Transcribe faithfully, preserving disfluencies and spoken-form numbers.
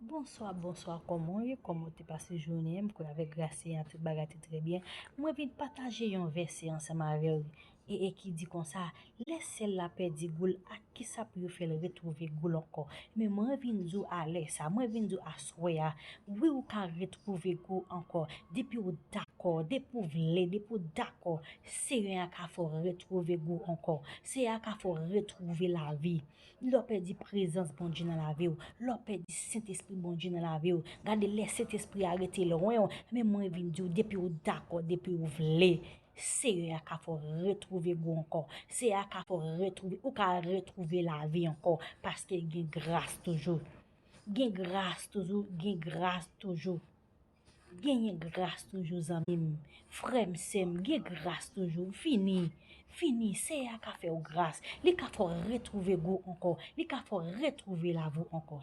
Bonswa, bonswa, kòman w ye? Kòman w te pase jounen an? M kwè avèk gras Senyè a tout bagay te trè byen. Mwen vin pataje yon vèsè ansanm avè w e, e ki di konsa, lè syèl la pèdi gou l, ak kisa pou yo fè l retwouve gou l ankò? Men mwen vin di w alè sa, mwen vin di w aswè a, wi, ou ka retwouve gou w ankò, depi w dakò, depi w vle, depi w dakò, Senyè a ka fè w retwouve gou w ankò, Senyè a ka fè w retwouve lavi. Lè w pèdi prezans Bondye nan lavi w, lè w pèdi Sentespri Bondye nan lavi w, gade lè Sentespri a rete lwen w, men mwen vin di w, depi w dakò, depi w vle, Seyè a ka fè w retwouve gou ankò. Seyè a ka fè w retwouve, ou ka retwouve lavi ankò, paske gen gras toujou. Gen gras toujou, gen gras toujou. Genyen gras toujou, zanmi m. Frè m, sè m, gen gras toujou. Vini, vini, Seyè a ka fè w gras. Li ka fè w retwouve gou ankò. Li ka fè w retwouve lavi w ankò.